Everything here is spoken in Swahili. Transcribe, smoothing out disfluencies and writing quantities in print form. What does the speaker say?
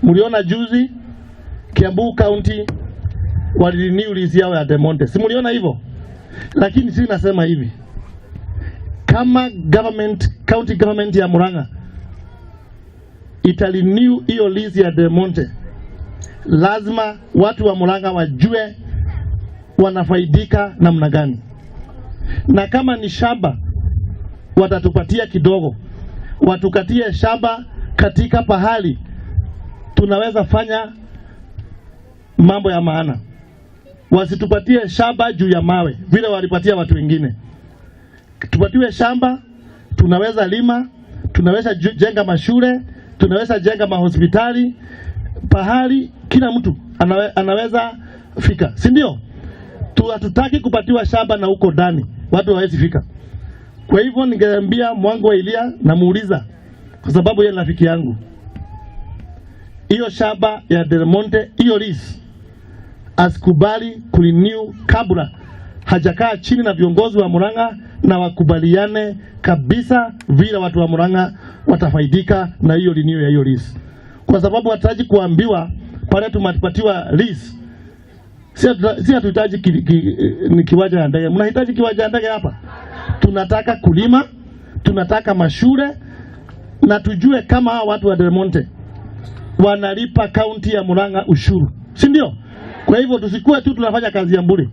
Mliona juzi Kiambu County walirenew lease yao ya Del Monte, si mliona hivyo? Lakini si nasema hivi, kama government, county government ya Murang'a itarenew hiyo lease ya Del Monte, lazima watu wa Murang'a wajue wanafaidika namna gani, na kama ni shamba watatupatia kidogo, watukatie shamba katika pahali tunaweza fanya mambo ya maana, wasitupatie shamba juu ya mawe vile walipatia watu wengine. Tupatiwe shamba tunaweza lima, tunaweza jenga mashule, tunaweza jenga mahospitali, pahali kila mtu anaweza fika, si ndio? Hatutaki kupatiwa shamba na huko ndani watu hawawezi fika. Kwa hivyo ningeambia Mwangi wa Iria, namuuliza kwa sababu yeye ni rafiki yangu, hiyo shamba ya Del Monte, hiyo lease asikubali kurenew kabla hajakaa chini na viongozi wa Murang'a na wakubaliane kabisa vile watu wa Murang'a watafaidika na hiyo renew ya hiyo lease, kwa sababu hatutaji kuambiwa pale tumepatiwa lease. Si hatuhitaji ni kiwanja ya ndege. Mnahitaji kiwanja ya ndege hapa? Tunataka kulima, tunataka mashule na tujue kama hawa watu wa Del Monte wanalipa kaunti ya Murang'a ushuru, si ndio? Kwa hivyo tusikuwe tu tunafanya kazi ya bure.